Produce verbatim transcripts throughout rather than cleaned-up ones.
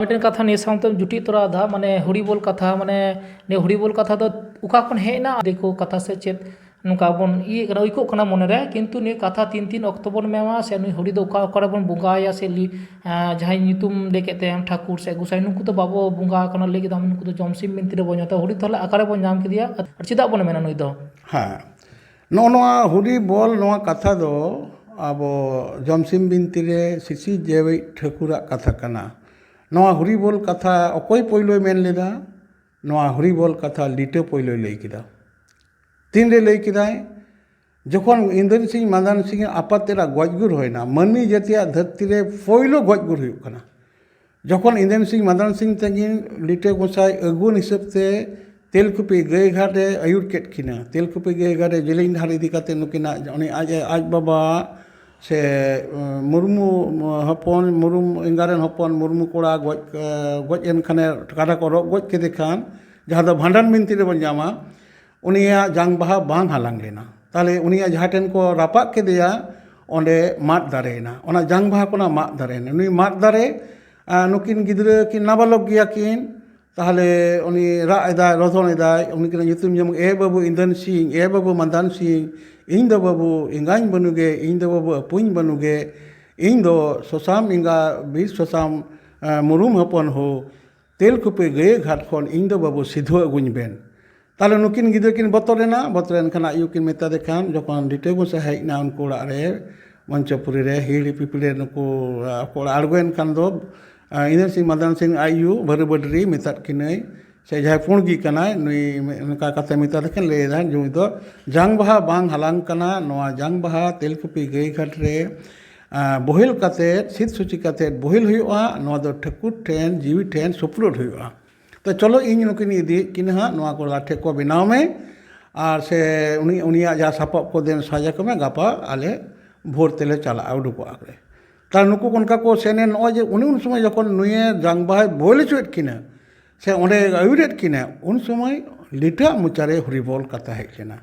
ᱢᱤᱫᱴᱮᱱ ᱠᱟᱛᱷᱟ ᱱᱤᱭᱟᱹ ᱥᱟᱶᱛᱮ ᱡᱩᱴᱤᱡ ᱛᱚᱨᱟ ᱟᱫᱷᱟ, ᱢᱟᱱᱮ ᱦᱚᱨᱤᱵᱚᱞ ᱠᱟᱛᱷᱟ, ᱢᱟᱱᱮ ᱱᱤᱭᱟᱹ ᱦᱚᱨᱤᱵᱚᱞ ᱠᱟᱛᱷᱟ ᱫᱚ ᱚᱠᱟ ᱠᱷᱚᱱ ᱦᱮᱡ ᱮᱱᱟ? ᱫᱤᱠᱩ ᱠᱟᱛᱷᱟ ᱥᱮ ᱪᱮᱫ ᱱᱚᱝᱠᱟ ᱵᱚᱱ ᱤᱭᱟᱹᱜ ᱠᱟᱱᱟ, ᱟᱹᱭᱠᱟᱹᱜ ᱠᱟᱱᱟ ᱢᱚᱱᱮᱨᱮ, ᱠᱤᱱᱛᱩ ᱱᱤᱭᱟᱹ ᱠᱟᱛᱷᱟ ᱛᱤᱱ ᱛᱤᱱ ᱚᱠᱛᱚ ᱵᱚᱱ ᱢᱮᱱᱟ ᱥᱮ ᱱᱩᱭ ᱦᱚᱨᱤ ᱫᱚ ᱚᱠᱟ, ᱚᱠᱟᱨᱮ ᱵᱚᱱ ᱵᱚᱸᱜᱟᱭᱟ ᱥᱮ ᱞᱤ-, ᱟᱸ, ᱡᱟᱦᱟᱸᱭ ᱧᱩᱛᱩᱢ ᱞᱟᱹᱭ ᱠᱮᱫ ᱛᱟᱭᱟ ᱴᱷᱟᱹᱠᱩᱨ ᱥᱮ ᱜᱚᱸᱥᱟᱭ, ᱱᱩᱠᱩ ᱫᱚ ᱵᱟᱵᱚ ᱵᱚᱸᱜᱟ ᱟᱠᱟᱱᱟ ᱞᱟᱹᱭ ᱠᱮᱫᱟᱢ, ᱱᱩᱠᱩ ᱫᱚ ᱡᱚᱢᱥᱤᱢ ᱵᱤᱱᱛᱤ ᱨᱮᱵᱚᱱ ᱧᱟᱢ ᱛᱟᱭᱟ᱾ ᱦᱚᱨᱤ ᱛᱟᱦᱚᱞᱮ ᱚᱠᱟᱨᱮ ᱵᱚᱱ ᱧᱟᱢ ᱠᱮᱫᱮᱭᱟ ᱟᱨ ᱪᱮᱫᱟᱜ ᱵᱚᱱ ᱢᱮᱱᱟ ᱱᱩᱭ ᱫᱚ? ᱦᱮᱸ, ᱱᱚᱜᱼᱚ ᱱᱚᱣᱟ ᱦᱚᱨᱤ ᱵᱚᱞ ᱱᱚᱣᱟ ᱠᱟᱛᱷᱟ ᱫᱚ ᱟᱵᱚ ᱡᱚᱢᱥᱤᱢ ᱵᱤᱱᱛᱤ ᱨᱮ ᱥᱤᱥᱤᱨ ᱡᱟᱹᱣᱤᱡ ᱴᱷᱟᱹᱠᱩᱨᱟᱜ ᱠᱟᱛᱷᱟ ᱠᱟᱱᱟ᱾ ᱱᱚᱣᱟ ᱦᱚᱨᱤ ᱵᱚᱞ ᱠᱟᱛᱷᱟ ᱚᱠᱚᱭ ᱯᱳᱭᱞᱳᱭ ᱢᱮᱱ ᱞᱮᱫᱟ? ᱱᱚᱣᱟ ᱦᱚᱨᱤ ᱵᱚᱞ ᱠᱟᱛᱷᱟ ᱞᱤᱴᱟᱹ ᱯᱳᱭᱞᱳᱭ ᱞᱟᱹᱭ ᱠᱮᱫᱟ᱾ ᱛᱤᱱᱨᱮ ᱞᱟᱹᱭ ᱠᱮᱫᱟᱭ? ᱡᱚᱠᱷᱚᱱ ᱤᱱᱫᱚᱨ ᱥᱤᱝ ᱢᱟᱫᱟᱱ ᱥᱤᱝ ᱟᱯᱟᱛ ᱮᱨᱟ ᱜᱚᱡ ᱜᱩᱨ ᱦᱩᱭᱱᱟ, ᱢᱟᱹᱱᱢᱤ ᱡᱟᱹᱛᱤᱭᱟᱜ ᱫᱷᱟᱹᱨᱛᱤ ᱨᱮ ᱯᱳᱭᱞᱳ ᱜᱚᱡ ᱜᱩᱨ ᱦᱩᱭᱩᱜ ᱠᱟᱱᱟ᱾ ᱡᱚᱠᱷᱚᱱ ᱤᱱᱫᱚᱨ ᱥᱤᱝ ᱢᱟᱫᱟᱱ ᱥᱤᱝ ᱛᱟᱹᱠᱤᱱ ᱞᱤᱴᱟᱹ ᱜᱚᱸᱥᱟᱭ ᱟᱹᱜᱩᱣᱟᱹᱱ ᱦᱤᱥᱟᱹᱵ ᱛᱮ ᱛᱮᱞᱠᱩᱯᱤ ᱜᱟᱹᱭ ᱜᱷᱟᱴ ᱮ ᱟᱹᱭᱩᱨ ᱠᱮᱫ ᱠᱤᱱᱟ, ᱛᱮᱞᱠᱩᱯᱤ ᱜᱟᱹᱭ ᱜᱷᱟᱴ ᱨᱮ ᱡᱮᱞᱮᱧ ᱰᱟᱦᱟᱨ ᱤᱫᱤ ᱠᱟᱛᱮ ᱱᱩᱠᱤᱱᱟᱜ ᱩᱱᱤ ᱟᱡ, ᱟᱡ ᱵᱟᱵᱟ ᱥᱮ, ᱮᱸ, ᱢᱩᱨᱢᱩ ᱦᱚᱯᱚᱱ, ᱢᱩᱨᱢᱩ ᱮᱸᱜᱟ ᱨᱮᱱ ᱦᱚᱯᱚᱱ ᱢᱩᱨᱢᱩ ᱠᱚᱲᱟ ᱜᱚᱡ, ᱮᱸ, ᱜᱚᱡ ᱮᱱ ᱠᱷᱟᱱᱮ, ᱠᱟᱰᱟ ᱠᱚ ᱨᱚᱜ ᱜᱚᱡ ᱠᱮᱫᱮ ᱠᱷᱟᱱ, ᱡᱟᱦᱟᱸ ᱫᱚ ᱵᱷᱟᱸᱰᱟᱱ ᱵᱤᱱᱛᱤ ᱨᱮᱵᱚᱱ ᱧᱟᱢᱟ, ᱩᱱᱤᱭᱟᱜ ᱡᱟᱝ ᱵᱟᱦᱟ ᱵᱟᱝ ᱦᱟᱞᱟᱝ ᱞᱮᱱᱟ᱾ ᱛᱟᱦᱞᱮ ᱩᱱᱤᱭᱟᱜ ᱡᱟᱦᱟᱸ ᱴᱷᱮᱱ ᱠᱚ ᱨᱟᱯᱟᱜ ᱠᱮᱫᱮᱭᱟ, ᱚᱸᱰᱮ ᱢᱟᱫ ᱫᱟᱨᱮᱭᱮᱱᱟ, ᱚᱱᱟ ᱡᱟᱝ ᱵᱟᱦᱟ ᱠᱷᱚᱱᱟᱜ ᱢᱟᱫ ᱫᱟᱨᱮᱭᱮᱱᱟ᱾ ᱱᱩᱭ ᱢᱟᱫ ᱫᱟᱨᱮ, ᱟᱸ, ᱱᱩᱠᱤᱱ ᱜᱤᱫᱽᱨᱟᱹ ᱠᱤᱱ ᱱᱟᱵᱟᱞᱚᱠ ᱜᱮᱭᱟ ᱠᱤᱱ, ᱛᱟᱦᱞᱮ ᱩᱱᱤ ᱨᱟᱜ ᱮᱫᱟᱭ, ᱨᱚᱫᱷᱚᱱ ᱮᱫᱟᱭ, ᱩᱱᱤ ᱠᱤᱱᱟᱜ ᱧᱩᱛᱩᱢ ᱡᱮᱢᱚᱱ, "ᱮ ᱵᱟᱹᱵᱩ ᱤᱱᱫᱚᱨ ᱥᱤᱝ, ᱮ ᱵᱟᱹᱵᱩ ᱢᱟᱫᱟᱱ ᱥᱤᱝ, ᱤᱧ ᱫᱚ ᱵᱟᱹᱵᱩ ᱮᱸᱜᱟᱧ ᱵᱟᱹᱱᱩᱜᱮ, ᱤᱧ ᱫᱚ ᱵᱟᱹᱵᱩ ᱟᱹᱯᱩᱧ ᱵᱟᱹᱱᱩᱜᱮ, ᱤᱧ ᱫᱚ ᱥᱚᱥᱟᱢ ᱮᱸᱜᱟ ᱵᱤᱨ ᱥᱚᱥᱟᱢ, ᱮᱸ, ᱢᱩᱨᱩᱢ ᱦᱚᱯᱚᱱ ᱦᱳ, ᱛᱮᱞᱠᱩᱯᱤ ᱜᱟᱹᱭᱟᱹ ᱜᱷᱟᱴ ᱠᱷᱚᱱ ᱤᱧ ᱫᱚ ᱵᱟᱹᱵᱩ ᱥᱤᱫᱷᱩ ᱟᱹᱜᱩᱧ ᱵᱮᱱ᱾" ᱛᱟᱦᱞᱮ ᱱᱩᱠᱤᱱ ᱜᱤᱫᱽᱨᱟᱹ ᱠᱤᱱ ᱵᱚᱛᱚᱨ ᱮᱱᱟ, ᱵᱚᱛᱚᱨ ᱮᱱ ᱠᱷᱟᱱ ᱟᱡ ᱭᱩ ᱠᱤᱱ ᱢᱮᱛᱟ ᱫᱮ ᱠᱷᱟᱱ, ᱡᱚᱠᱷᱚᱱ ᱞᱤᱴᱟᱹ ᱜᱚᱸᱥᱟᱭ ᱦᱮᱡ ᱮᱱᱟ ᱩᱱᱠᱩ ᱚᱲᱟᱜ ᱨᱮ, ᱢᱚᱧᱪᱚᱯᱩᱨᱤ ᱨᱮ, ᱦᱤᱦᱤᱲᱤ ᱯᱤᱯᱤᱲᱤ ᱨᱮ ᱱᱩᱠᱩ, ᱟᱠᱚ ᱚᱲᱟᱜ ᱟᱬᱜᱚᱭᱮᱱ ᱠᱷᱟᱱ ᱫᱚ, ᱟᱸ, ᱤᱱᱟᱹ ᱥᱤᱝ ᱢᱟᱫᱟᱱ ᱥᱤᱝ ᱟᱡ ᱭᱩ ᱵᱷᱟᱹᱨᱩ ᱵᱟᱹᱰᱨᱤ ᱢᱮᱛᱟᱫ ᱠᱤᱱᱟᱹᱭ, ᱥᱮ ᱡᱟᱦᱟᱸᱭ ᱯᱩᱸᱰ ᱜᱮ ᱠᱟᱱᱟᱭ, ᱱᱩᱭ ᱢᱮ-, ᱱᱚᱝᱠᱟ ᱠᱟᱛᱷᱟ ᱢᱮᱛᱟ ᱫᱮ ᱠᱷᱟᱱ ᱞᱟᱹᱭ ᱮᱫᱟ, ᱱᱩᱭ ᱫᱚ ᱡᱟᱝ ᱵᱟᱦᱟ ᱵᱟᱝ ᱦᱟᱞᱟᱝ ᱠᱟᱱᱟ, ᱱᱚᱣᱟ ᱡᱟᱝ ᱵᱟᱦᱟ ᱛᱮᱞᱠᱩᱯᱤ ᱜᱟᱹᱭ ᱜᱷᱟᱴ ᱨᱮ, ᱟᱸ, ᱵᱳᱦᱮᱞ ᱠᱟᱛᱮᱫ, ᱥᱤᱫ ᱥᱩᱪᱤ ᱠᱟᱛᱮᱫ ᱵᱳᱦᱮᱞ ᱦᱩᱭᱩᱜᱼᱟ, ᱱᱚᱣᱟ ᱫᱚ ᱴᱷᱟᱹᱠᱩᱨ ᱴᱷᱮᱱ, ᱡᱤᱣᱤ ᱴᱷᱮᱱ ᱥᱩᱯᱨᱩᱫ ᱦᱩᱭᱩᱜᱼᱟ᱾ ᱛᱚ ᱪᱚᱞᱚ, ᱤᱧ ᱱᱩᱠᱤᱱ ᱤᱫᱤᱭᱮᱫ ᱠᱤᱱ ᱦᱟᱸᱜ, ᱱᱚᱣᱟ ᱠᱚ ᱞᱟᱴᱷᱮ ᱠᱚ ᱵᱮᱱᱟᱣ ᱢᱮ, ᱟᱨ ᱥᱮ ᱩᱱᱤ, ᱩᱱᱤᱭᱟᱜ ᱡᱟᱦᱟᱸ ᱥᱟᱯᱟᱵ ᱠᱚ ᱫᱮᱱ ᱥᱟᱡᱟ ᱠᱚ ᱢᱮ, ᱜᱟᱯᱟ ᱟᱞᱮ ᱵᱷᱳᱨ ᱛᱮᱞᱮ ᱪᱟᱞᱟᱜᱼᱟ, ᱩᱰᱩᱠᱚᱜᱼᱟ ᱞᱮ᱾ ᱛᱟᱦᱞᱮ ᱱᱩᱠᱩ ᱚᱱᱠᱟ ᱠᱚ ᱥᱮᱱ ᱮᱱ, ᱱᱚᱜᱼᱚᱭ ᱡᱮ ᱩᱱᱤ ᱩᱱ ᱥᱚᱢᱚᱭ ᱡᱚᱠᱷᱚᱱ ᱱᱩᱭᱮ ᱡᱟᱝ ᱵᱟᱦᱟᱭ ᱵᱳᱦᱮᱞ ᱦᱚᱪᱚᱭᱮᱫ ᱠᱤᱱᱟ, ᱥᱮ ᱚᱸᱰᱮ ᱟᱹᱭᱩᱨᱮᱫ ᱠᱤᱱᱟ, ᱩᱱ ᱥᱚᱢᱚᱭ ᱞᱤᱴᱟᱹᱣᱟᱜ ᱢᱚᱪᱟᱨᱮ ᱦᱚᱨᱤᱵᱚᱞ ᱠᱟᱛᱷᱟ ᱦᱮᱡ ᱞᱮᱱᱟ᱾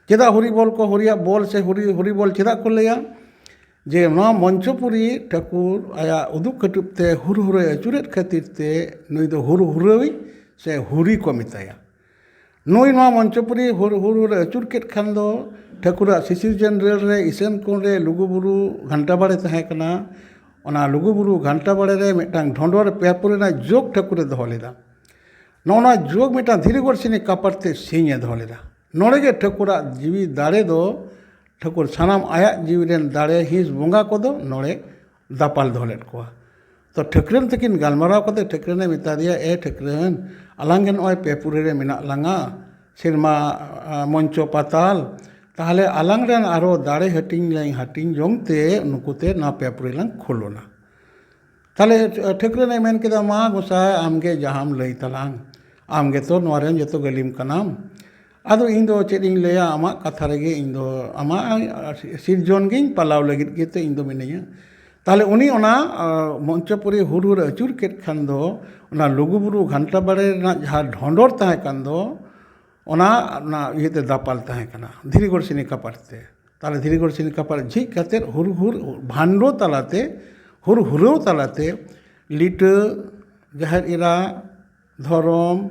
ᱪᱮᱫᱟᱜ ᱦᱚᱨᱤᱵᱚᱞ ᱠᱚ, ᱦᱚᱨᱤᱭᱟᱜ ᱵᱚᱞ ᱥᱮ ᱦᱚᱨᱤ, ᱦᱚᱨᱤᱵᱚᱞ ᱪᱮᱫᱟᱜ ᱠᱚ ᱞᱟᱹᱭᱟ? ᱡᱮ ᱱᱚᱣᱟ ᱢᱚᱧᱪᱚᱯᱩᱨᱤ ᱴᱷᱟᱹᱠᱩᱨ ᱟᱭᱟᱜ ᱩᱫᱩᱜ ᱠᱟᱹᱴᱩᱵ ᱛᱮ ᱦᱩᱨ ᱦᱩᱨᱟᱹᱭ ᱟᱹᱪᱩᱨᱮᱫ ᱠᱷᱟᱹᱛᱤᱨ ᱛᱮ ᱱᱩᱭ ᱫᱚ ᱦᱩᱨ ᱦᱩᱨᱟᱹᱣᱤᱡ ᱥᱮ ᱦᱩᱨᱤ ᱠᱚ ᱢᱮᱛᱟᱭᱟ᱾ ᱱᱩᱭ ᱱᱚᱣᱟ ᱢᱚᱧᱪᱚᱯᱩᱨᱤ ᱦᱩᱨ ᱦᱩᱨ ᱦᱩᱨ ᱟᱹᱪᱩᱨ ᱠᱮᱫ ᱠᱷᱟᱱ ᱫᱚ ᱴᱷᱟᱹᱠᱩᱨᱟᱜ ᱥᱤᱥᱤᱨ ᱡᱟᱹᱱᱰᱨᱟᱹᱞ ᱨᱮ ᱤᱥᱟᱹᱱ ᱠᱚᱬ ᱨᱮ ᱞᱩᱜᱩᱵᱩᱨᱩ ᱜᱷᱟᱱᱴᱟ ᱵᱟᱲᱮ ᱛᱟᱦᱮᱸ ᱠᱟᱱᱟ᱾ ᱚᱱᱟ ᱞᱩᱜᱩᱵᱩᱨᱩ ᱜᱷᱟᱱᱴᱟ ᱵᱟᱲᱮ ᱨᱮ ᱢᱤᱫᱴᱟᱝ ᱰᱷᱚᱸᱰᱚᱨ ᱯᱮ ᱯᱩᱨᱤ ᱨᱮᱱᱟᱜ ᱡᱳᱜᱽ ᱴᱷᱟᱹᱠᱩᱨᱮ ᱫᱚᱦᱚ ᱞᱮᱫᱟ᱾ ᱱᱚᱜᱼᱚ ᱱᱚᱣᱟ ᱡᱳᱜᱽ ᱢᱤᱫᱴᱟᱝ ᱫᱷᱤᱨᱤ ᱜᱚᱲᱥᱤᱱᱤ ᱠᱟᱯᱟᱴ ᱛᱮ ᱥᱤᱧ ᱮ ᱫᱚᱦᱚ ᱞᱮᱫᱟ᱾ ᱱᱚᱰᱮ ᱜᱮ ᱴᱷᱟᱹᱠᱩᱨᱟᱜ ᱡᱤᱣᱤ ᱫᱟᱲᱮ ᱫᱚ, ᱴᱷᱟᱹᱠᱩᱨ ᱥᱟᱱᱟᱢ ᱟᱭᱟᱜ ᱡᱤᱣᱤ ᱨᱮᱱ ᱫᱟᱲᱮ ᱦᱤᱸᱥ ᱵᱚᱸᱜᱟ ᱠᱚᱫᱚ ᱱᱚᱰᱮ ᱫᱟᱯᱟᱞ ᱫᱚᱦᱚ ᱞᱮᱫ ᱠᱚᱣᱟ᱾ ᱛᱚ ᱴᱷᱟᱹᱠᱨᱟᱹᱱ ᱛᱟᱹᱠᱤᱱ ᱜᱟᱞᱢᱟᱨᱟᱣ ᱠᱟᱛᱮ ᱴᱷᱟᱹᱠᱨᱟᱹᱱᱮ ᱢᱮᱛᱟ ᱫᱮᱭᱟ, "ᱮ ᱴᱷᱟᱹᱠᱨᱟᱹᱱ, ᱟᱞᱟᱝ ᱜᱮ ᱱᱚᱜᱼᱚᱭ ᱯᱮ ᱯᱩᱨᱤ ᱨᱮ ᱢᱮᱱᱟᱜ ᱞᱟᱝᱟ, ᱥᱮᱨᱢᱟ, ᱟ, ᱢᱚᱧᱪᱚ ᱯᱟᱛᱟᱞ, ᱛᱟᱦᱞᱮ ᱟᱞᱟᱝ ᱨᱮᱱ ᱟᱨᱦᱚᱸ ᱫᱟᱲᱮ ᱦᱟᱹᱴᱤᱧ ᱞᱟᱝ ᱦᱟᱹᱴᱤᱧ ᱡᱚᱝ ᱛᱮ ᱱᱩᱠᱩ ᱛᱮ ᱱᱚᱣᱟ ᱯᱮ ᱯᱩᱨᱤ ᱞᱟᱝ ᱠᱷᱩᱞᱚᱱᱟ᱾" ᱛᱟᱦᱞᱮ ᱴᱷᱟᱹᱠᱨᱟᱹᱱᱮ ᱢᱮᱱ ᱠᱮᱫᱟ, "ᱢᱟ ᱜᱚᱸᱥᱟᱭ, ᱟᱢᱜᱮ ᱡᱟᱦᱟᱸᱢ ᱞᱟᱹᱭ ᱛᱟᱞᱟᱝ, ᱟᱢ ᱜᱮᱛᱚ ᱱᱚᱣᱟ ᱨᱮᱱ ᱡᱚᱛᱚ ᱜᱟᱹᱞᱤᱢ ᱠᱟᱱᱟᱢ᱾ ᱟᱫᱚ ᱤᱧ ᱫᱚ ᱪᱮᱫ ᱤᱧ ᱞᱟᱹᱭᱟ, ᱟᱢᱟᱜ ᱠᱟᱛᱷᱟ ᱨᱮᱜᱮ ᱤᱧ ᱫᱚ, ᱟᱢᱟᱜ ᱥᱤᱨᱡᱚᱱ ᱜᱤᱧ ᱯᱟᱞᱟᱣ ᱞᱟᱹᱜᱤᱫ ᱜᱮᱛᱚ ᱤᱧ ᱫᱚ ᱢᱤᱱᱟᱹᱧᱟ᱾" ᱛᱟᱦᱞᱮ ᱩᱱᱤ ᱚᱱᱟ, ᱟ, ᱢᱚᱧᱪᱚᱯᱩᱨᱤ ᱦᱩᱨ ᱦᱩᱨ ᱟᱹᱪᱩᱨ ᱠᱮᱫ ᱠᱷᱟᱱ ᱫᱚ, ᱚᱱᱟ ᱞᱩᱜᱩᱵᱩᱨᱩ ᱜᱷᱟᱱᱴᱟ ᱵᱟᱲᱮ ᱨᱮᱱᱟᱜ ᱡᱟᱦᱟᱸ ᱰᱷᱚᱸᱰᱚᱨ ᱛᱟᱦᱮᱸ ᱠᱟᱱ ᱫᱚ, ᱚᱱᱟ, ᱚᱱᱟ ᱤᱭᱟᱹᱛᱮ ᱫᱟᱯᱟᱞ ᱛᱟᱦᱮᱸ ᱠᱟᱱᱟ, ᱫᱷᱤᱨᱤ ᱜᱚᱲᱥᱤᱱᱤ ᱠᱟᱯᱟᱴ ᱛᱮ᱾ ᱛᱟᱦᱞᱮ ᱫᱷᱤᱨᱤ ᱜᱚᱲᱥᱤᱱᱤ ᱠᱟᱯᱟᱴ ᱡᱷᱤᱡ ᱠᱟᱛᱮᱫ ᱦᱩᱨ ᱦᱩᱨ ᱵᱷᱟᱱᱰᱚ ᱛᱟᱞᱟᱛᱮ, ᱦᱩᱨ ᱦᱩᱨᱟᱹᱣ ᱛᱟᱞᱟᱛᱮ ᱞᱤᱴᱟᱹ, ᱡᱟᱦᱮᱨ ᱮᱨᱟ, ᱫᱷᱚᱨᱚᱢ,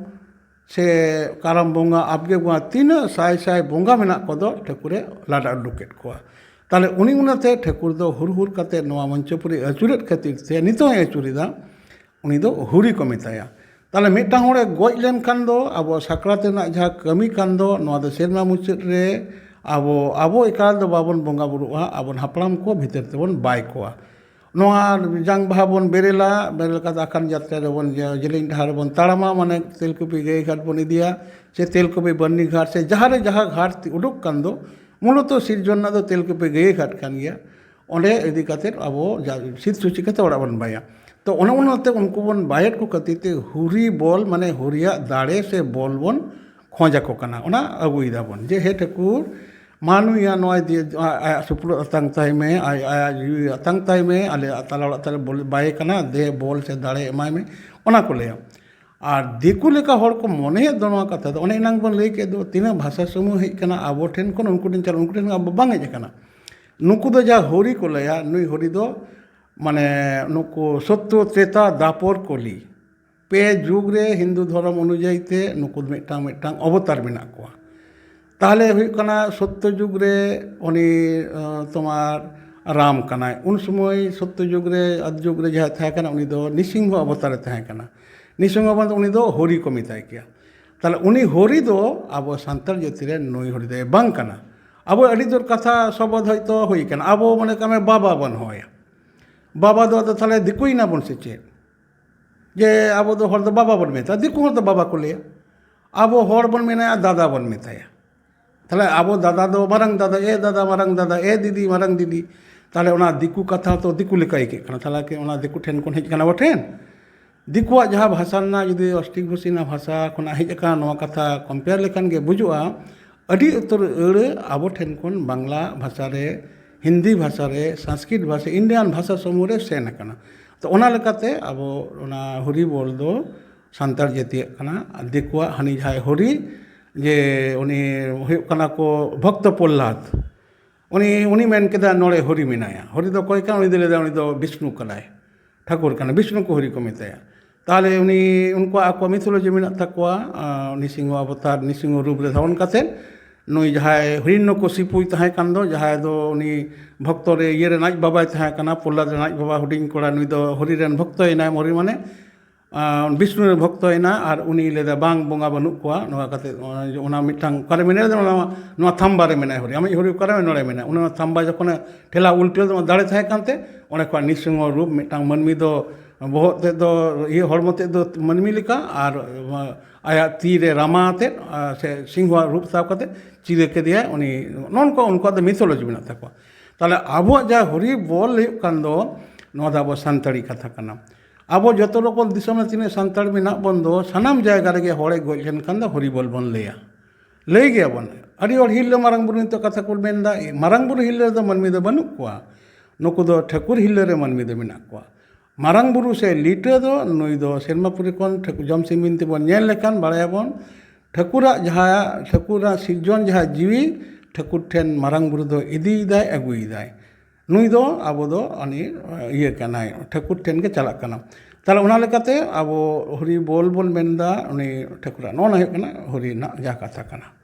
ᱥᱮ ᱠᱟᱨᱟᱢ ᱵᱚᱸᱜᱟ, ᱟᱵᱜᱮ ᱵᱚᱸᱜᱟ, ᱛᱤᱱᱟᱹᱜ ᱥᱟᱭ ᱥᱟᱭ ᱵᱚᱸᱜᱟ ᱢᱮᱱᱟᱜ ᱠᱚᱫᱚ ᱴᱷᱟᱹᱠᱩᱨᱮ ᱞᱟᱰᱟ ᱩᱰᱩᱠ ᱠᱮᱫ ᱠᱚᱣᱟ᱾ ᱛᱟᱦᱞᱮ ᱩᱱᱤ ᱚᱱᱟᱛᱮ ᱴᱷᱟᱹᱠᱩᱨ ᱫᱚ ᱦᱩᱨ ᱦᱩᱨ ᱠᱟᱛᱮ ᱱᱚᱣᱟ ᱢᱚᱧᱪᱚᱯᱩᱨᱤ ᱟᱹᱪᱩᱨᱮᱫ ᱠᱷᱟᱹᱛᱤᱨ ᱛᱮ, ᱱᱤᱛᱚᱜ ᱦᱚᱸᱭ ᱟᱹᱪᱩᱨᱮᱫᱟ, ᱩᱱᱤ ᱫᱚ ᱦᱩᱨᱤ ᱠᱚ ᱢᱮᱛᱟᱭᱟ᱾ ᱛᱟᱦᱞᱮ ᱢᱤᱫᱴᱟᱝ ᱦᱚᱲᱮ ᱜᱚᱡ ᱞᱮᱱᱠᱷᱟᱱ ᱫᱚ ᱟᱵᱚ ᱥᱟᱠᱨᱟᱛ ᱨᱮᱱᱟᱜ ᱡᱟᱦᱟᱸ ᱠᱟᱹᱢᱤ ᱠᱟᱱ ᱫᱚ, ᱱᱚᱣᱟ ᱫᱚ ᱥᱮᱨᱢᱟ ᱢᱩᱪᱟᱹᱫ ᱨᱮ ᱟᱵᱚ, ᱟᱵᱚ ᱮᱠᱟᱞ ᱫᱚ ᱵᱟᱵᱚᱱ ᱵᱚᱸᱜᱟ ᱵᱩᱨᱩᱜᱼᱟ, ᱟᱵᱚᱱ ᱦᱟᱯᱲᱟᱢ ᱠᱚ ᱵᱷᱤᱛᱟᱹᱨ ᱛᱮᱵᱚᱱ ᱵᱟᱭ ᱠᱚᱣᱟ᱾ ᱱᱚᱣᱟ ᱡᱟᱝ ᱵᱟᱦᱟ ᱵᱚᱱ ᱵᱮᱨᱮᱞᱟ, ᱵᱮᱨᱮᱞ ᱠᱟᱛᱮ ᱟᱠᱷᱟᱱ ᱡᱟᱛᱨᱟ ᱨᱮᱵᱚᱱ, ᱡᱮ-, ᱡᱮᱞᱮᱧ ᱰᱟᱦᱟᱨ ᱨᱮᱵᱚᱱ ᱛᱟᱲᱟᱢᱟ, ᱢᱟᱱᱮ ᱛᱮᱞᱠᱩᱯᱤ ᱜᱟᱹᱭ ᱜᱷᱟᱴ ᱵᱚᱱ ᱤᱫᱤᱭᱟ, ᱥᱮ ᱛᱮᱞᱠᱩᱯᱤ ᱵᱟᱹᱨᱱᱤ ᱜᱷᱟᱴ, ᱥᱮ ᱡᱟᱦᱟᱸ ᱨᱮ ᱡᱟᱦᱟᱸ ᱜᱷᱟᱴ ᱩᱰᱩᱠ ᱠᱟᱱ ᱫᱚ, ᱢᱩᱞᱚᱛᱚ ᱥᱤᱨᱡᱚᱱ ᱨᱮᱱᱟᱜ ᱫᱚ ᱛᱮᱞᱠᱩᱯᱤ ᱜᱟᱹᱭ ᱜᱷᱟᱴ ᱠᱟᱱ ᱜᱮᱭᱟ᱾ ᱚᱸᱰᱮ ᱤᱫᱤ ᱠᱟᱛᱮ ᱟᱵᱚ ᱡᱟ-, ᱥᱤᱫ ᱥᱩᱪᱤ ᱠᱟᱛᱮ ᱚᱲᱟᱜ ᱵᱚᱱ ᱵᱟᱭᱟ᱾ ᱛᱚ ᱚᱱᱮ ᱚᱱᱟᱛᱮ ᱩᱱᱠᱩ ᱵᱚᱱ ᱵᱟᱭᱮᱫ ᱠᱚ ᱠᱷᱟᱹᱛᱤᱨ ᱛᱮ ᱦᱩᱨᱤ ᱵᱚᱞ, ᱢᱟᱱᱮ ᱦᱩᱨᱤᱭᱟᱜ ᱫᱟᱲᱮ ᱥᱮ ᱵᱚᱞ ᱵᱚᱱ ᱠᱷᱚᱸᱡ ᱟᱠᱚ ᱠᱟᱱᱟ, ᱚᱱᱟ ᱟᱹᱜᱩᱭ ᱫᱟᱵᱚᱱ᱾ ᱡᱮ, "ᱦᱮ ᱴᱷᱟᱹᱠᱩᱨ, ᱢᱟ ᱱᱩᱭᱟᱜ ᱱᱚᱣᱟ ᱫᱤᱭᱮ, ᱟ-, ᱟᱭᱟᱜ ᱥᱩᱯᱩᱨ ᱟᱛᱟᱝ ᱛᱟᱭ ᱢᱮ, ᱟᱭ-, ᱟᱭᱟᱜ ᱡᱤᱣᱤ ᱟᱛᱟᱝ ᱛᱟᱭ ᱢᱮ, ᱟᱞᱮ ᱛᱟᱞᱟ ᱚᱲᱟᱜ ᱛᱟᱞᱮ ᱵᱚᱞ-, ᱵᱟᱭᱮ ᱠᱟᱱᱟ, ᱫᱮ ᱵᱚᱞ ᱥᱮ ᱫᱟᱲᱮ ᱮᱢᱟᱭ ᱢᱮ", ᱚᱱᱟ ᱠᱚ ᱞᱟᱹᱭᱟ᱾ ᱟᱨ ᱫᱤᱠᱩ ᱞᱮᱠᱟ ᱦᱚᱲ ᱠᱚ ᱢᱚᱱᱮᱭᱮᱫ ᱫᱚ ᱱᱚᱣᱟ ᱠᱟᱛᱷᱟ ᱫᱚ, ᱚᱱᱮ ᱮᱱᱟᱝ ᱵᱚᱱ ᱞᱟᱹᱭ ᱠᱮᱫ ᱫᱚ, ᱛᱤᱱᱟᱹᱜ ᱵᱷᱟᱥᱟ ᱥᱚᱢᱩᱦ ᱦᱮᱡ ᱠᱟᱱᱟ, ᱟᱵᱚ ᱴᱷᱮᱱ ᱠᱷᱚᱱ ᱩᱱᱠᱩ ᱴᱷᱮᱱ ᱪᱟᱞᱟᱜ, ᱩᱱᱠᱩ ᱴᱷᱮᱱ ᱟᱵᱚ ᱵᱟᱝ ᱦᱮᱡ ᱟᱠᱟᱱᱟ᱾ ᱱᱩᱠᱩ ᱫᱚ ᱡᱟᱦᱟᱸ ᱦᱚᱨᱤ ᱠᱚ ᱞᱟᱹᱭᱟ, ᱱᱩᱭ ᱦᱚᱨᱤ ᱫᱚ ᱢᱟᱱᱮ ᱱᱩᱠᱩ ᱥᱚᱛᱛᱚ, ᱛᱨᱮᱛᱟ, ᱫᱟᱯᱚᱨ, ᱠᱚᱞᱤ, ᱯᱮ ᱡᱩᱜᱽ ᱨᱮ ᱦᱤᱱᱫᱩ ᱫᱷᱚᱨᱚᱢ ᱚᱱᱩᱡᱟᱭᱤ ᱛᱮ ᱱᱩᱠᱩ ᱫᱚ ᱢᱤᱫᱴᱟᱝ ᱢᱤᱫᱴᱟᱝ ᱚᱵᱚᱛᱟᱨ ᱢᱮᱱᱟᱜ ᱠᱚᱣᱟ᱾ ᱛᱟᱦᱚᱞᱮ ᱦᱩᱭᱩᱜ ᱠᱟᱱᱟ, ᱥᱚᱛᱛᱚ ᱡᱩᱜᱽ ᱨᱮ ᱩᱱᱤ, ᱟᱸ, ᱛᱳᱢᱟᱨ ᱨᱟᱢ ᱠᱟᱱᱟᱭ᱾ ᱩᱱ ᱥᱚᱢᱚᱭ ᱥᱚᱛᱛᱚ ᱡᱩᱜᱽ ᱨᱮ, ᱟᱫ ᱡᱩᱜᱽ ᱨᱮ ᱡᱟᱦᱟᱸᱭ ᱛᱟᱦᱮᱸ ᱠᱟᱱᱟ, ᱩᱱᱤ ᱫᱚ ᱱᱤᱥᱤᱝᱦᱚ ᱚᱵᱚᱛᱟᱨᱮ ᱛᱟᱦᱮᱸ ᱠᱟᱱᱟ᱾ ᱱᱤᱥᱤᱝᱦᱚ ᱚᱵᱚᱛᱟᱨ, ᱩᱱᱤ ᱫᱚ ᱦᱚᱨᱤ ᱠᱚ ᱢᱮᱛᱟᱭ ᱠᱮᱭᱟ᱾ ᱛᱟᱦᱚᱞᱮ ᱩᱱᱤ ᱦᱚᱨᱤ ᱫᱚ ᱟᱵᱚ ᱥᱟᱱᱛᱟᱲ ᱡᱟᱹᱛᱤ ᱨᱮ ᱱᱩᱭ ᱦᱚᱨᱤ ᱫᱚᱭ ᱵᱟᱝ ᱠᱟᱱᱟ᱾ ᱟᱵᱚ ᱟᱹᱰᱤ ᱡᱳᱨ ᱠᱟᱛᱷᱟ ᱥᱚᱵᱚᱫ ᱦᱚᱭᱛᱳ ᱦᱩᱭ ᱠᱟᱱᱟ, ᱟᱵᱚ ᱢᱚᱱᱮ ᱠᱟᱜ ᱢᱮ ᱵᱟᱵᱟ ᱵᱚᱱ ᱦᱚᱦᱚᱭᱟ, ᱵᱟᱵᱟ ᱫᱚ ᱟᱫᱚ ᱛᱟᱦᱚᱞᱮ ᱫᱤᱠᱩᱭ ᱱᱟᱵᱚᱱ ᱥᱮ ᱪᱮᱫ? ᱡᱮ ᱟᱵᱚ ᱫᱚ ᱦᱚᱲ ᱫᱚ ᱵᱟᱵᱟ ᱵᱚᱱ ᱢᱮᱛᱟᱜᱼᱟ, ᱫᱤᱠᱩ ᱦᱚᱲ ᱫᱚ ᱵᱟᱵᱟ ᱠᱚ ᱞᱟᱹᱭᱟ᱾ ᱟᱵᱚ ᱦᱚᱲ ᱵᱚᱱ ᱢᱮᱱᱟ ᱫᱟᱫᱟ ᱵᱚᱱ ᱢᱮᱛᱟᱭᱟ᱾ ᱛᱟᱦᱚᱞᱮ ᱟᱵᱚ ᱫᱟᱫᱟ ᱫᱚ ᱢᱟᱨᱟᱝ ᱫᱟᱫᱟ, ᱮ ᱫᱟᱫᱟ, ᱢᱟᱨᱟᱝ ᱫᱟᱫᱟ, ᱮ ᱫᱤᱫᱤ, ᱢᱟᱨᱟᱝ ᱫᱤᱫᱤ᱾ ᱛᱟᱦᱚᱞᱮ ᱚᱱᱟ ᱫᱤᱠᱩ ᱠᱟᱛᱷᱟ ᱛᱚ ᱫᱤᱠᱩ ᱞᱮᱠᱟ ᱟᱹᱭᱠᱟᱹᱜ ᱠᱟᱱᱟ᱾ ᱛᱟᱦᱚᱞᱮ ᱠᱤ ᱚᱱᱟ ᱫᱤᱠᱩ ᱴᱷᱮᱱ ᱠᱷᱚᱱ ᱦᱮᱡ ᱠᱟᱱᱟ ᱟᱵᱚ ᱴᱷᱮᱱ? ᱫᱤᱠᱩᱣᱟᱜ ᱡᱟᱦᱟᱸ ᱵᱷᱟᱥᱟ ᱨᱮᱱᱟᱜ, ᱡᱩᱫᱤ ᱚᱥᱴᱨᱤᱠ ᱵᱷᱟᱥᱤ ᱨᱮᱱᱟᱜ ᱵᱷᱟᱥᱟ ᱠᱷᱚᱱᱟᱜ ᱦᱮᱡ ᱟᱠᱟᱱ ᱱᱚᱣᱟ ᱠᱟᱛᱷᱟ compare ᱞᱮᱠᱷᱟᱱ ᱜᱮ ᱵᱩᱡᱩᱜᱼᱟ, ᱟᱹᱰᱤ ᱩᱛᱟᱹᱨ ᱟᱹᱲᱟᱹ ᱟᱵᱚ ᱴᱷᱮᱱ ᱠᱷᱚᱱ ᱵᱟᱝᱞᱟ ᱵᱷᱟᱥᱟ ᱨᱮ, ᱦᱤᱱᱫᱤ ᱵᱷᱟᱥᱟ ᱨᱮ, ᱥᱚᱝᱥᱠᱨᱤᱛ ᱵᱷᱟᱥᱟ, ᱤᱱᱰᱤᱭᱟᱱ ᱵᱷᱟᱥᱟ ᱥᱚᱢᱩᱦ ᱨᱮ ᱥᱮᱱ ᱟᱠᱟᱱᱟ᱾ ᱛᱚ ᱚᱱᱟ ᱞᱮᱠᱟᱛᱮ ᱟᱵᱚ ᱚᱱᱟ ᱦᱚᱨᱤ ᱵᱚᱞ ᱫᱚ ᱥᱟᱱᱛᱟᱲ ᱡᱟᱹᱛᱤᱭᱟᱜ ᱠᱟᱱᱟ᱾ ᱟᱨ ᱫᱤᱠᱩᱣᱟᱜ ᱦᱟᱹᱱᱤ ᱡᱟᱦᱟᱸᱭ ᱦᱚᱨᱤ, ᱡᱮ ᱩᱱᱤ ᱦᱩᱭᱩᱜ ᱠᱟᱱᱟ ᱠᱚ ᱵᱷᱚᱠᱛᱚ ᱯᱨᱚᱦᱞᱟᱫ, ᱩᱱᱤ, ᱩᱱᱤ ᱢᱮᱱ ᱠᱮᱫᱟ ᱱᱚᱰᱮ ᱦᱚᱨᱤ ᱢᱮᱱᱟᱭᱟ᱾ ᱦᱚᱨᱤ ᱫᱚ ᱚᱠᱚᱭ ᱠᱟᱱᱟ? ᱩᱱᱤ ᱫᱚ ᱞᱟᱹᱭᱫᱟ ᱩᱱᱤ ᱫᱚ ᱵᱤᱥᱱᱩ ᱠᱟᱱᱟᱭ, ᱴᱷᱟᱹᱠᱩᱨ ᱠᱟᱱᱟᱭ, ᱵᱤᱥᱱᱩ ᱠᱚ ᱦᱚᱨᱤ ᱠᱚ ᱢᱮᱛᱟᱭᱟ᱾ ᱛᱟᱦᱚᱞᱮ ᱩᱱᱤ, ᱩᱱᱠᱩᱣᱟᱜ ᱟᱠᱚᱣᱟᱜ mythology ᱢᱮᱱᱟᱜ ᱛᱟᱠᱚᱣᱟ, ᱟᱸ, ᱱᱤᱥᱤᱝᱦᱚ ᱚᱵᱚᱛᱟᱨ, ᱱᱤᱥᱤᱝᱦᱚ ᱨᱩᱯ ᱨᱮ ᱫᱷᱟᱨᱚᱱ ᱠᱟᱛᱮᱫ ᱱᱩᱭ ᱡᱟᱦᱟᱸᱭ ᱦᱤᱨᱚᱱᱱᱚᱠᱚᱥᱤᱯᱩᱭ ᱛᱟᱦᱮᱸ ᱠᱟᱱ ᱫᱚ, ᱡᱟᱦᱟᱸᱭ ᱫᱚ ᱩᱱᱤ ᱵᱷᱚᱠᱛᱚ ᱨᱮ, ᱤᱭᱟᱹ ᱨᱮᱱ ᱟᱡ ᱵᱟᱵᱟᱭ ᱛᱟᱦᱮᱸ ᱠᱟᱱᱟ, ᱯᱨᱚᱦᱞᱟᱫ ᱨᱮᱱ ᱟᱡ ᱵᱟᱵᱟ ᱦᱩᱰᱤᱧ ᱠᱚᱲᱟ, ᱱᱩᱭ ᱫᱚ ᱦᱚᱨᱤ ᱨᱮᱱ ᱵᱷᱚᱠᱛᱚᱭᱮᱱᱟᱭ, ᱦᱚᱨᱤ ᱢᱟᱱᱮ ᱟᱨ ᱵᱤᱥᱱᱩ ᱨᱮᱱ ᱵᱷᱚᱠᱛᱚᱭᱮᱱᱟ, ᱟᱨ ᱩᱱᱤ ᱞᱟᱹᱭᱫᱟ, "ᱵᱟᱝ, ᱵᱚᱸᱜᱟ ᱵᱟᱹᱱᱩᱜ ᱠᱚᱣᱟ", ᱱᱚᱣᱟ ᱠᱟᱛᱮ, ᱚᱱᱟ, ᱚᱱᱟ ᱢᱤᱫᱴᱟᱝ ᱚᱠᱟᱨᱮ ᱢᱮᱱᱟᱭᱟ? ᱱᱚᱣᱟ, ᱱᱚᱣᱟ ᱛᱷᱟᱢᱵᱟ ᱨᱮ ᱢᱮᱱᱟᱭᱟ ᱦᱚᱨᱤ, ᱟᱢᱤᱡ ᱦᱚᱨᱤ ᱚᱠᱟᱨᱮ ᱢᱮᱱᱟᱭᱟ? ᱱᱚᱰᱮ ᱢᱮᱱᱟᱭᱟ᱾ ᱚᱱᱟ ᱛᱷᱟᱢᱵᱟ ᱡᱚᱠᱷᱚᱱᱮ ᱴᱷᱮᱞᱟᱣ ᱩᱞᱴᱟᱹᱣ ᱞᱮᱫᱟ, ᱫᱟᱲᱮ ᱛᱟᱦᱮᱸ ᱠᱟᱱᱛᱮ, ᱚᱸᱰᱮ ᱠᱷᱚᱱ ᱱᱤᱥᱤᱝᱦᱚ ᱨᱩᱯ, ᱢᱤᱫᱴᱟᱝ ᱢᱟᱹᱱᱢᱤ ᱫᱚ ᱵᱚᱦᱚᱜ ᱛᱮᱫ ᱫᱚ, ᱤᱭᱟᱹ, ᱦᱚᱲᱢᱚ ᱛᱮᱫ ᱫᱚ ᱢᱟᱹᱱᱢᱤ ᱞᱮᱠᱟ, ᱟᱨ ᱟᱭᱟᱜ ᱛᱤ ᱨᱮ ᱨᱟᱢᱟ ᱟᱛᱮᱫ, ᱟᱨ ᱥᱮ ᱥᱤᱝᱦᱚ ᱨᱩᱯ ᱥᱟᱵ ᱠᱟᱛᱮ ᱪᱤᱨᱟᱹ ᱠᱮᱫᱮᱭᱟᱭ ᱩᱱᱤ᱾ ᱱᱚᱜᱼᱚ ᱱᱚᱝᱠᱟ ᱩᱱᱠᱩᱣᱟᱜ ᱫᱚ mythology ᱢᱮᱱᱟᱜ ᱛᱟᱠᱚᱣᱟ᱾ ᱛᱟᱦᱞᱮ ᱟᱵᱚᱣᱟᱜ ᱡᱟᱦᱟᱸ ᱦᱚᱨᱤ ᱵᱚᱞ ᱦᱩᱭᱩᱜ ᱠᱟᱱ ᱫᱚ, ᱱᱚᱣᱟ ᱫᱚ ᱟᱵᱚ ᱥᱟᱱᱛᱟᱲᱤ ᱠᱟᱛᱷᱟ ᱠᱟᱱᱟ᱾ ᱟᱵᱚ ᱡᱚᱛᱚ ᱨᱚᱠᱚᱢ ᱫᱤᱥᱚᱢ ᱨᱮ ᱛᱤᱱᱟᱹᱜ ᱥᱟᱱᱛᱟᱲ ᱢᱮᱱᱟᱜ ᱵᱚᱱ ᱫᱚ, ᱥᱟᱱᱟᱢ ᱡᱟᱭᱜᱟ ᱨᱮᱜᱮ ᱦᱚᱲᱮ ᱜᱚᱡ ᱞᱮᱱᱠᱷᱟᱱ ᱫᱚ ᱦᱚᱨᱤᱵᱚᱞ ᱵᱚᱱ ᱞᱟᱹᱭᱟ, ᱞᱟᱹᱭ ᱜᱮᱭᱟᱵᱚᱱ᱾ ᱟᱹᱰᱤ ᱦᱚᱲ ᱦᱤᱨᱞᱟᱹ ᱢᱟᱨᱟᱝ ᱵᱩᱨᱩ ᱱᱤᱛᱚᱜ ᱠᱟᱛᱷᱟ ᱠᱚ ᱢᱮᱱᱫᱟ, ᱮ, ᱢᱟᱨᱟᱝ ᱵᱩᱨᱩ ᱦᱤᱨᱞᱟᱹ ᱨᱮᱫᱚ ᱢᱟᱹᱱᱢᱤ ᱫᱚ ᱵᱟᱹᱱᱩᱜ ᱠᱚᱣᱟ, ᱱᱩᱠᱩ ᱫᱚ ᱴᱷᱟᱹᱠᱩᱨ ᱦᱤᱨᱞᱟᱹ ᱨᱮ ᱢᱟᱹᱱᱢᱤ ᱫᱚ ᱢᱮᱱᱟᱜ ᱠᱚᱣᱟ᱾ ᱢᱟᱨᱟᱝ ᱵᱩᱨᱩ ᱥᱮ ᱞᱤᱴᱟᱹ ᱫᱚ ᱱᱩᱭ ᱫᱚ ᱥᱮᱨᱢᱟᱯᱩᱨᱤ ᱠᱷᱚᱱ ᱴᱷᱟᱹᱠᱩᱨ ᱡᱚᱢᱥᱤᱢ ᱵᱤᱱᱛᱤ ᱵᱚᱱ ᱧᱮᱞ ᱞᱮᱠᱷᱟᱱ ᱵᱟᱲᱟᱭᱟᱵᱚᱱ, ᱴᱷᱟᱹᱠᱩᱨᱟᱜ ᱡᱟᱦᱟᱸ, ᱴᱷᱟᱹᱠᱩᱨᱟᱜ ᱥᱤᱨᱡᱚᱱ ᱡᱟᱦᱟᱸ ᱡᱤᱣᱤ, ᱴᱷᱟᱹᱠᱩᱨ ᱴᱷᱮᱱ ᱢᱟᱨᱟᱝ ᱵᱩᱨᱩ ᱫᱚ ᱤᱫᱤᱭᱮᱫᱟᱭ, ᱟᱹᱜᱩᱭᱮᱫᱟᱭ᱾ ᱱᱩᱭ ᱫᱚ ᱟᱵᱚ ᱫᱚ ᱩᱱᱤ ᱤᱭᱟᱹ ᱠᱟᱱᱟᱭ, ᱴᱷᱟᱹᱠᱩᱨ ᱴᱷᱮᱱ ᱜᱮ ᱪᱟᱞᱟᱜ ᱠᱟᱱᱟ᱾ ᱛᱟᱦᱚᱞᱮ ᱚᱱᱟ ᱞᱮᱠᱟᱛᱮ ᱟᱵᱚ ᱦᱚᱨᱤ ᱵᱚᱞ ᱵᱚᱱ ᱢᱮᱱᱫᱟ ᱩᱱᱤ ᱴᱷᱟᱹᱠᱩᱨᱟᱜ, ᱱᱚᱜᱼᱚ ᱱᱟ ᱦᱩᱭᱩᱜ ᱠᱟᱱᱟ ᱦᱚᱨᱤ ᱨᱮᱱᱟᱜ ᱡᱟᱦᱟᱸ ᱠᱟᱛᱷᱟ ᱠᱟᱱᱟ᱾